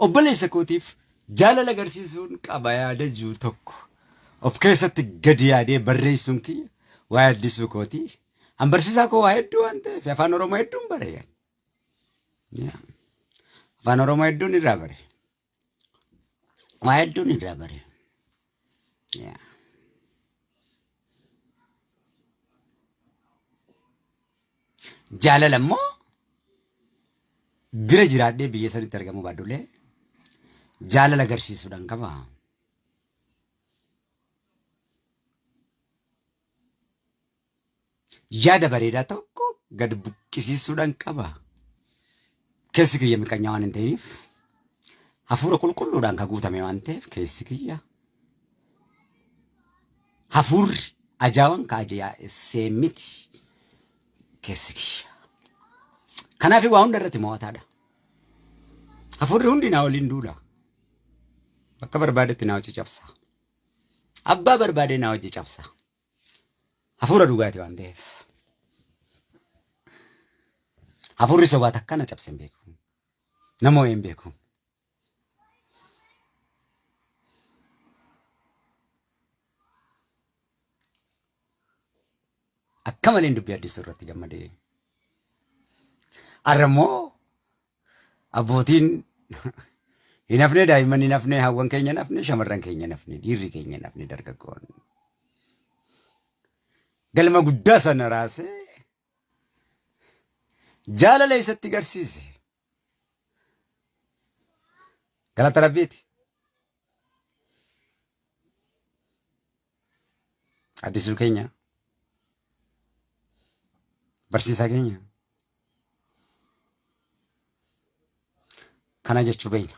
Obboleessa kootiif jaalala agarsiisuun qaba yaada jiru tokko of keessatti gadi yaadee barreessuun kiyya waa Addisuu kootii. An barsiisaa koo waa hedduu waan ta'eef afaan Oromoo hedduun bare. Afaan Oromoo hedduun irraa bare. Waa hedduun irraa bare. Jaalala immoo bira jiraadhee biyya sanitti argamuu baadhullee jaalala agarsiisuudhaan qaba. Yaada bareedaa tokko gad buqqisiisuudhaan qaba. Keessi kiyya miqanyaa waan hin ta'iniif hafuura qulqulluudhaan kan guutame waan ta'eef keessi kiyya hafuurri ajaa'an ka ajaa'essee miti keessi kiyya. Kanaaf waa hunda irratti mo'ataadha. Hafuurri hundi naa waliin duula. Bakka barbaadetti naa hojii cabsa. Abbaa barbaade naa hojii cabsa. Hafuura dhugaati waan ta'eef. Hafuurri sobaa takka na cabse hin beeku. Nama hin beeku. Akka maleen dubbii Addisuu irratti gammadee. Har'a immoo abbootiin hin hafne, daa'imman hin hafne, hawwan keenya hin hafne, shamarran keenya hin hafne, dhiirri keenya hin hafne, dargaggoon. Galma guddaa sana raasee jaalala isatti garsiise. Galata Rabbiiti. Addisuu keenya barsiisaa keenya kana jechuu beekna.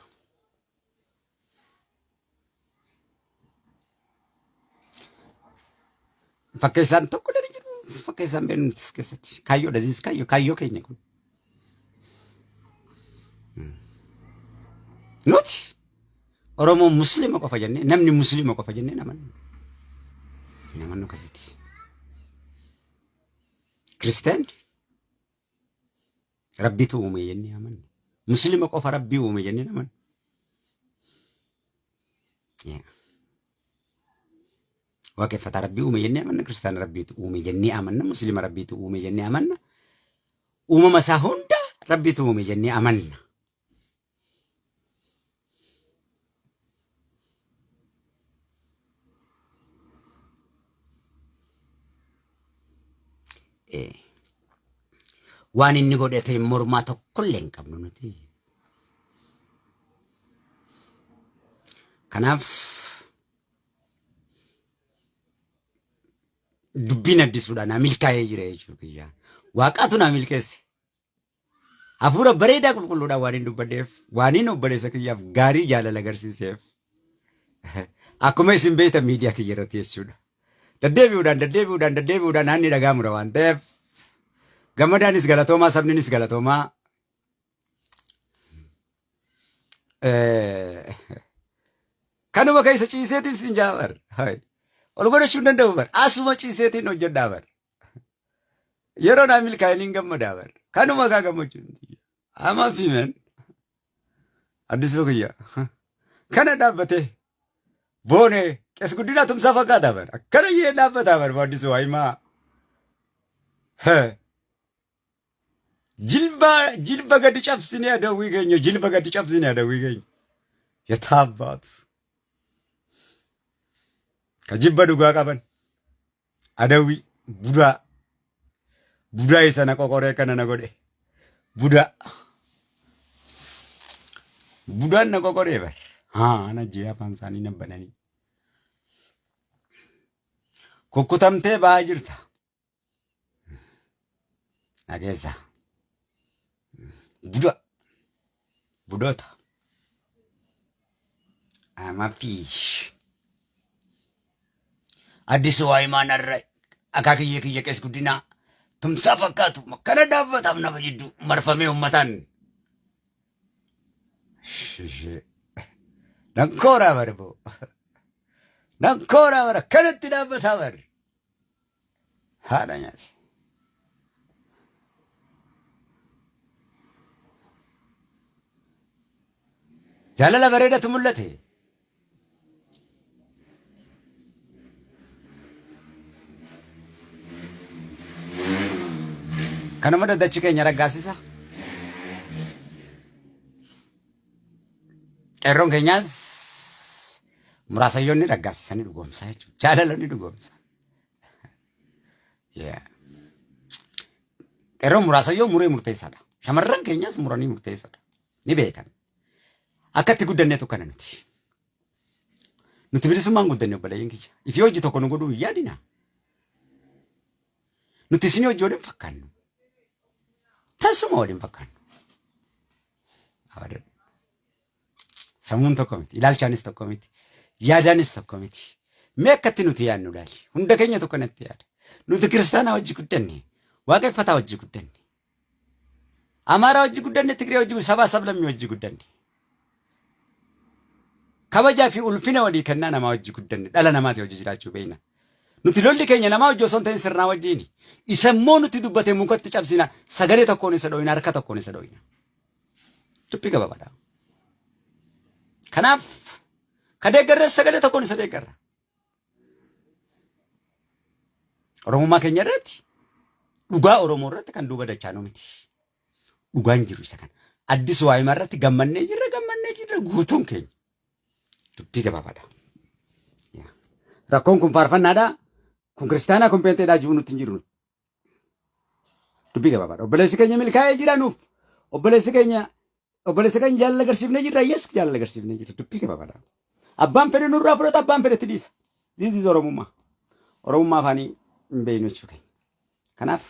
Fakkeessaan tokko illee ni jiru. Fakkeessaan beeknu nuti as keessatti. Kaayyoodha ziis kaayyoo kaayyoo keenya kun. Nuti Oromoo Musliima qofa jennee namni Musliima qofa jennee namannu. Namannu akkasitti. Kiristaanni Rabbitu uume jennee amanna. Musliima qofa Rabbii uume jennee namannu. Waaqeffataa Rabbii uume jennee amanna, kiristaana Rabbiitu uume jennee amanna, Musliima Rabbiitu uume jennee amanna. Uumama isaa hunda Rabbiitu uume jennee amanna. Waan inni godhate mormaa tokkollee hin qabnu nuti. Kanaaf dubbiin Addisuudhaan naa milkaa'ee jira jechuudha kiyya. Waaqaatu naa milkeesse. Hafuura bareedaa qulqulluudhaan waan hin dubbadheef, waan hin obboleessa kiyyaaf gaarii jaalala agarsiiseef. Akkuma isin beektan miidiyaa kiyya irratti jechuudha. Deddeebi'uudhaan deddeebi'uudhaan deddeebi'uudhaan naanni dhagaa mura waan ta'eef gammadaanis galatoomaa sabninis galatoomaa. Kanuma keessa ciiseetiin sin jaabar. Ol godhachuu hin danda'u bar. Asuma ciiseetiin hojjedhaa bar. Yeroo naa milkaa'in hin gammadaa bar. Kanuma kaa gammachuun. Ama fiimen. Addisuu kiyya. Kana dhaabbatee boone qees guddinaa tumsaa fakkaata bar. Akkana jee dhaabbataa bar Addisuu Waayimaa. Jilba jilba gadi cabsinee adawwii keenya jilba gadi cabsinee adawwii keenya. Yataabbaatu. Ka jibba dhugaa qaban. Adawwii budaa budaa isa na qoqoree kana na godhe budaa budaan na qoqoree bar haa na jee afaan isaanii na bananii kukkutamtee ba'aa jirta na keessa budaa budoota ama fiish Addisuu Waayimaan har'a akaakayyee kiyya qees guddinaa tumsaa fakkaatu makkana dhaabbataaf nama jidduu marfamee uummataan. Shishee. Nankooraa bara boo. Nankooraa bara kanatti dhaabbataa bara. Haadha nyaati. Jaalala bareedatu mul'ate. Kanuma daddachi keenya raggaasisa. Qeerroon keenyaas muraasayyoonni raggaasisanii dhugoomsaa jechuudha. Jaalala ni dhugoomsa. Yeah. Qeerroon muraasayyoo muree murteessaadha. Shamarran keenyas muranii murteessaadha. Ni beekan. Akka itti guddanneetu kana nuti. Nuti bilisummaan guddanne obboleeyyan kiyya. Ifii hojii tokko nu godhuu hin yaadina. Nuti isinii hojii waliin fakkaannu. Tasuma waliin fakkaannu. Abadan. Sammuun tokko miti. Ilaalchaanis tokko miti. Yaadaanis tokko miti. Mee akkatti nuti yaadnu ilaali. Hunda keenya tokko natti yaada. Nuti kiristaanaa hojii guddanne. Waaqeffataa hojii guddanne. Amaaraa hojii guddanne, Tigree hojii sabaa sablammii hojii guddanne. Kabajaa fi ulfina walii kennaa namaa hojii guddanne. Dhala namaati hojii jiraachuu beekna. Nuti lolli keenya namaa hojii osoo hin ta'in sirnaa wajjiini. Isa immoo nuti dubbate mukatti cabsina. Sagalee tokkoon isa dhooyina, harka tokkoon isa dhooyina. Dubbii gabaabaadha. Kanaaf ka deeggarres sagalee tokkoon isa deeggarra. Oromummaa keenya irratti dhugaa Oromoo irratti kan duuba dachaanuu miti. Dhugaan jiru isa kana. Addis Waayima irratti gammannee jirra gammannee jirra guutuun keenya. Dubbii gabaabaadha. Rakkoon kun faarfannaadha. Kun kiristaanaa kun peenxeedhaa jiru nutti hin jiru. Dubbii gabaabaadha. Obboleessi keenya milkaa'ee jira nuuf. Obboleessi keenya obboleessa keenya jaalala agarsiifnee jirra. Yes jaalala agarsiifnee jirra. Dubbii gabaabaadha. Abbaan fedhe nurraa fudhata abbaan fedhe itti dhiisa. This is Oromummaa. Oromummaa afaanii hin beeknu jechuu keenya. Kanaaf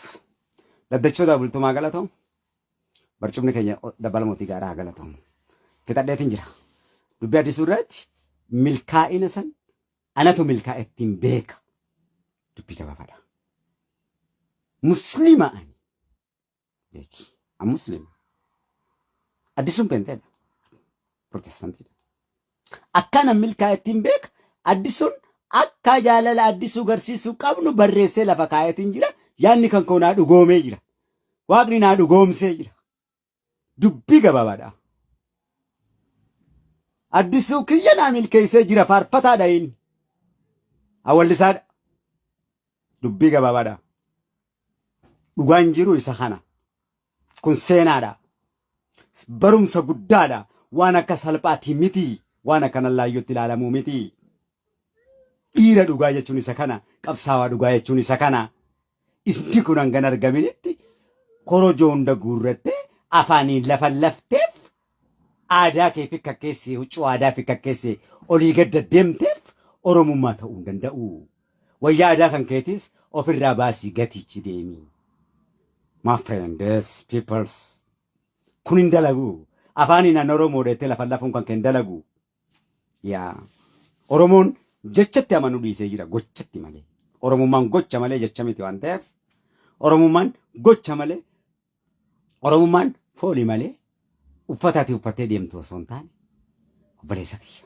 daddachoota bultumaa galatoomu. Barcumni keenya dabbala mootii gaaraa haa galatoomu. Fixadheetiin jira. Dubbii addisuu irratti milkaa'ina san anatu milkaa'e ittiin beeka. Dubbii gabaabaadha. Muslima ani. Beeki. An muslima. Addisuun peenteedha. Protestaantiidha. Akka nan milkaa'e ittiin beeka. Addisuun akka jaalala addisuu garsiisuu qabnu barreessee lafa kaa'eetiin jira. Yaadni kan koo naa dhugoomee jira. Waaqni naa dhugoomsee jira. Dubbii gabaabaadha. Addisuu kiyya naa milkeessee jira faarfataadha inni. Awwallisaadha. Dubbii gabaabaadha. Dhugaan jiru isa kana. Kun seenaadha. Barumsa guddaadha. Waan akka salphaati miti. Waan akka laayyootti ilaalamuu miti. Dhiira dhugaa jechuun isa kana. Qabsaawaa dhugaa jechuun isa kana. Isni kun hangan argaminitti korojoo hunda guurrattee afaaniin lafa lafteef aadaa kee fi kakkeessee huccuu aadaa fi kakkeessee olii gad deddeemteef Oromummaa ta'uu hin danda'u. Wayyaa aadaa kan keetis ofirraa baasii gatiichi deemi. My friends, peoples. Kun hin dalagu. Afaaniin an Oromoo dheettee lafa lafuun kan kee hin dalagu. Yaa. Oromoon jechatti amanuu dhiisee jira gochatti malee. Oromummaan gocha malee jecha miti waan ta'eef Oromummaan gocha malee Oromummaan foolii malee uffata ati uffattee deemtu osoo hin taane obboleessa kiyya.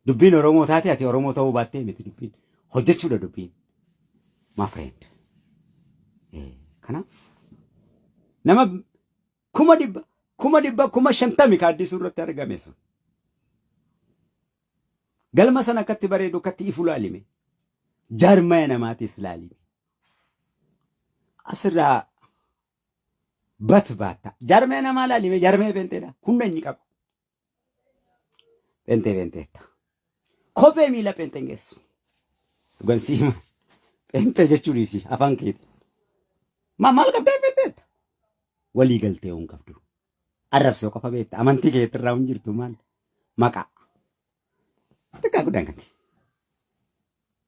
Dubbiin Oromoo taate ati Oromoo ta'uu baattee miti dubbiin hojjechuudha dubbiin. My friend. Kanaaf nama 100,000 100,000 50,000 kaaddisuu irratti argame sun. Galma sana akkatti bareedu akkatti ifu laalime. Jaarmaya namaatis laalime. Asirraa bat baatta. Jaarmaya namaa laalime jaarmaya peenteedha. Hunda inni qaba. Pentee penteetta. Kophee miila penteen geessu. Dhugan si hima. Pentee jechuun dhiisi afaan keeti. Ma maal qabdaa penteetta? Walii galtee hin qabdu. Arrabsoo qofa beekta. Amantii keetti irraa hin jirtu maal? Maqaa. Xiqqaa guddaan kan kee.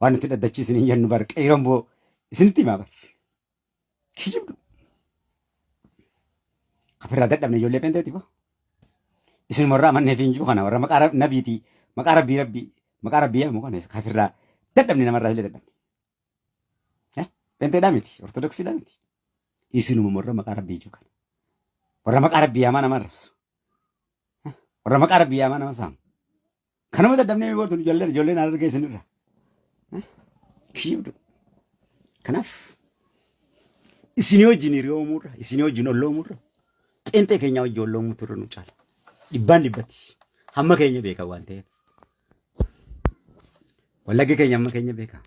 Waan nuti dhaddachiisin hin jennu bar qeeroon boo isinitti himaa bar. Kijibdu. Kafirraa dadhabne ijoollee penteeti boo. Isin warra amannee fi hin jiru kana warra maqaa nabiitii maqaa rabbii rabbii maqaa rabbii yaamu kana kafirraa dadhabne namarraa illee dadhabne. Penteedhaa miti ortodoksiidhaa miti. Isinuma warra maqaa rabbii jiru kana. Warra maqaa rabbii yaamaa nama arrabsu. Warra maqaa rabbii yaamaa nama saamu. Kanuma dadhabnee boortu ijoolleen ijoolleen argee isinirra. Kijibdu. Kanaaf isinii wajjin hiriyoomuurra isinii wajjin olloomuurra pheenxee keenyaa wajjin olloomuutu irra nu caala. Dhibbaan dhibbatti. Hamma keenya beeka waan ta'eef. Wallaggi keenya hamma keenya beeka.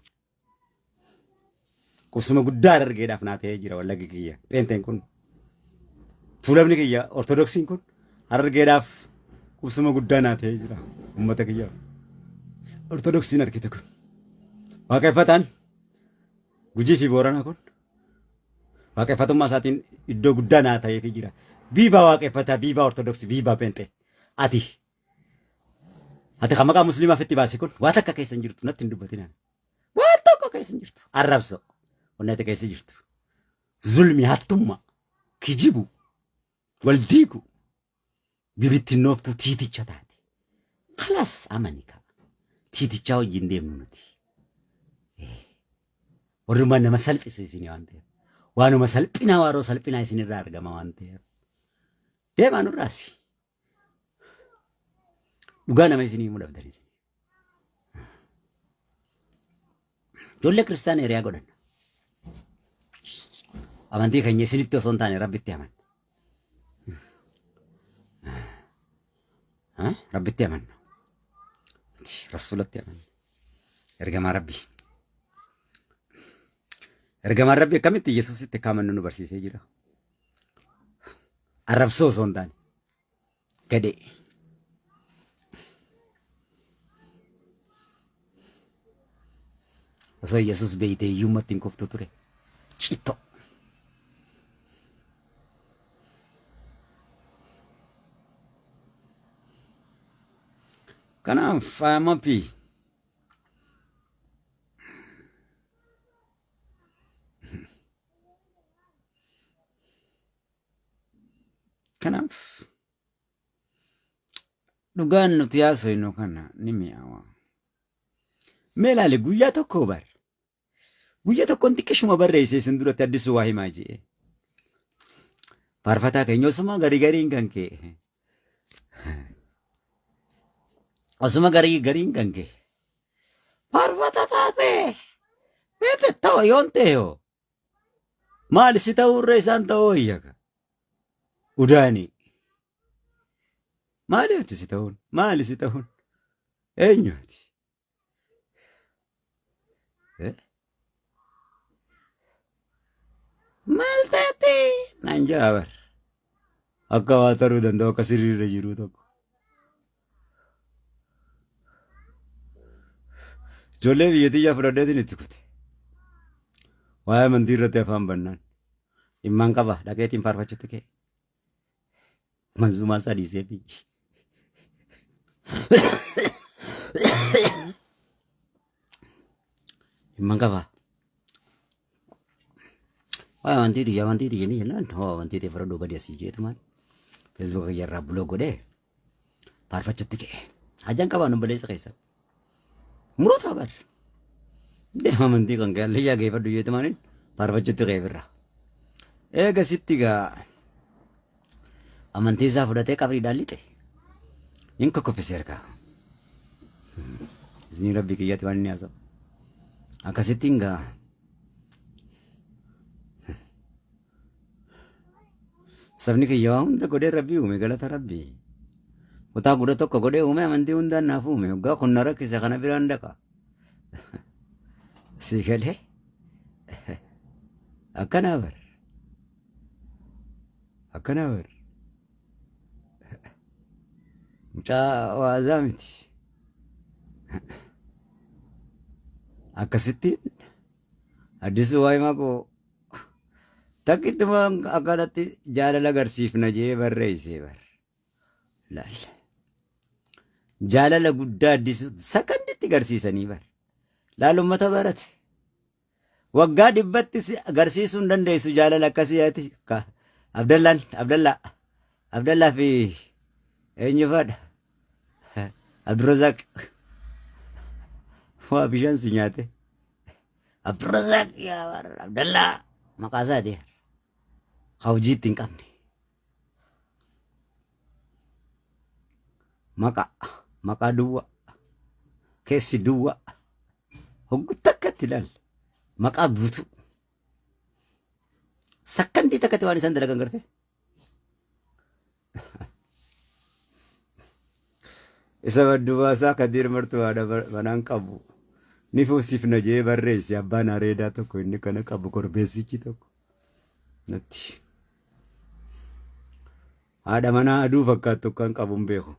Qubsuma guddaa Harargeedhaaf naa ta'ee jira wallaggi kiyya. Pheenteen kun. Tuulamni kiyya Ortodoksiin kun Harargeedhaaf qubsuma guddaa naa ta'ee jira uummata kiyyaaf. Ortodoksiin argite kun. Waaqeffataan Gujii fi Booranaa kun waaqeffatummaa isaatiin iddoo guddaa naa ta'eefii jira. Viivaa waaqeffataa, viivaa Ortodoksii, viivaa Pheenxee. Ati ati kan maqaa musliimaa ofitti baase kun waa takka keessa hin jirtu natti hin dubbatinaan. Waa tokko keessa hin jirtu. Arrabsoo. Wanni ati keessa jirtu. Zulmi hattummaa. Kijibu. Wal diigu. Bibittinnooftuu tiiticha taate. Kalaas amani kaa. Tiitichaa wajjin deemnu nuti. Warrummaan nama salphisu isin waan ta'eef. Waanuma salphinaa waaroo salphinaa isinirraa argama waan ta'eef. Deemaa nurraasi. Dhugaa nama isinii himuu dhabdan isin. Ijoollee kiristaana hiriyaa godhanna. Amantii keenya isinitti osoo hin taane Rabbitti amanna. Rabbitti amanna. Rasuulatti amanna. Ergamaa Rabbii. Ergamaan Rabbii akkamitti Yesuusitti akka amannu nu barsiisee jira. Arrabsoo osoo hin taane. Gadhee. Osoo Yesuus beeytee hiyyummatti hin kuftu ture. Citto. Kanaaf I am happy. Kanaaf dhugaan nuti haasofnu kana ni mi'aawa. Mee ilaali guyyaa tokko bar. Guyyaa tokkoon xiqqishuma barreesse isin duratti addisuu waa himaa jee. Faarfataa keenya osuma garii gariin kan kee. Osuma garii gariin kan kee. Faarfata taate. Beekte ta'u yoon ta'e hoo. Maali si ta'uu irra isaan ta'uu wayya ka. Udaanii. Maali ati si ta'uun? Maali si ta'uun? Eenyu ati? Eh? Maal taate? Naan jaa bar. Akka waa taruu danda'u akka sirriirra jiru tokko. Ijoollee biyya tiyyaa fudhadheetiin itti kute. Waa'ee amantii irratti afaan bannaan. Dhimmaan qaba dhaqeetiin faarfachuutti ka'e. Manzumaa isaa dhiisee fi. Dhimmaan qaba. Waa'ee amantii tiyya amantii tiyya ni jennaan hoo amantii tiyya fudhadhuu gadi asii jeetumaan. Feesbuuka kiyya irraa buloo godhee faarfachuutti ka'e. Hajaan qabaa nu baleessa keessa. Murataa bar. Deema amantii kan kee allayyaa geeffadhu jeetumaaniin faarfachuutti ka'e birra. Eega sitti gaa amantii isaa fudhatee qabriidhaan lixe. Hin kokkofise harkaa. Isinii rabbii kiyyatti waan inni haasa'u. Akkasittiin gaa Sabni kiyya waa hunda godhee rabbii uume galata rabbii. Kutaa 11 godhee uume amantii hundaan naaf uume. Waggaa kun na rakkise kana biraan dhaqa. Si galee akkanaa bar. Akkanaa bar. Mucaa waazaa miti. Akkasittiin addisuu waayimaa koo Takkittuma akkanatti jaalala agarsiifna jee barreessee bar. Laal. Jaalala guddaa addisu sakanditti agarsiisanii bar. Laal ummata barate. Waggaa dhibbatti si agarsiisuu hin dandeessu jaalala akkasii ati. Abdallaan Abdallaa Abdallaa fi eenyu fadha. Abdurrazaaq. Waa bishaan si nyaate. Abdurrazaaq yaa warra Abdallaa maqaa isaati. Ka hojii itti hin qabne. Maqaa maqaa duwwa keessi duwwa hoggu takkatti ilaal maqaa guutuu sakkandii takkatti waan isaan dalagan garte. Isa baddu baasaa Kadiir Martuu haadha manaan qabu. Ni fuusifna jee barreesse abbaan areedaa tokko inni kana qabu korbeessichi tokko. Natti. Haadha manaa aduu fakkaattu kan qabu hin beeku.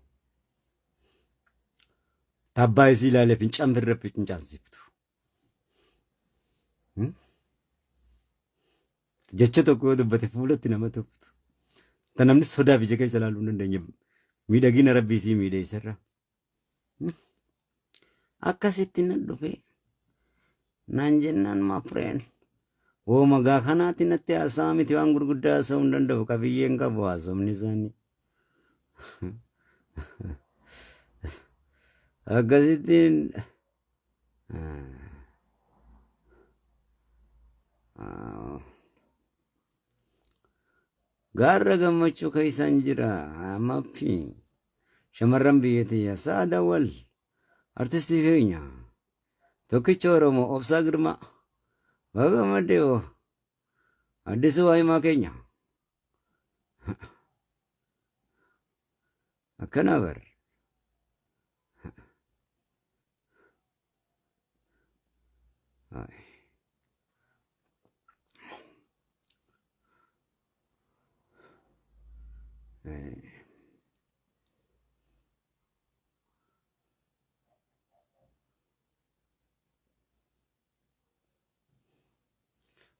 Tabbaa isii ilaalee fincaan firra fincaansiftu. Jecha tokko yoo dubbate fuulatti nama tuftu. Ta namni sodaaf ija keessa ilaaluu hin dandeenye. Miidhagina rabbii isii miidheessarra. Akkasitti na dhufe naan jennaan my friend. Woo magaa kanaatti natti haasa'a miti waan gurguddaa haasa'uu hin danda'u qabiyyeen qabu haasofni isaanii. Akkasittiin Gaarra gammachuu keessan jira amaffi shamarran biyya tiyya saada wal artistii keenya tokkicha Oromoo Obsaa Girmaa baga gammadde hoo Addisuu Waahimaa keenya akkana bar.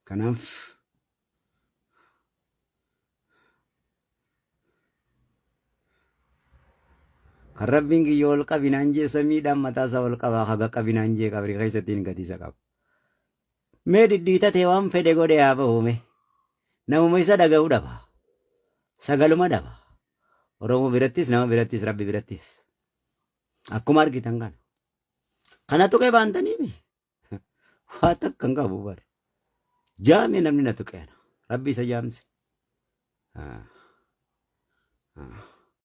Kanaaf kan rabbiin kiyya ol qabi naan jee samiidhaan mataa isaa ol qabaa haga qabi naan jee qabrii keessatti hin gatiisa qaba. Mee dhidhiitatee waan fedhe godhe haa bahu mee. Namuma isa dhaga'u dhaba. Sagaluma dhaba. Oromoo birattis nama birattis rabbi birattis. Akkuma argitan kana. Kana tuqee baantaniimi. Waa takka hin qabu bara. Jaame namni na tuqee ana. Rabbi isa jaamse. Ah. Ah.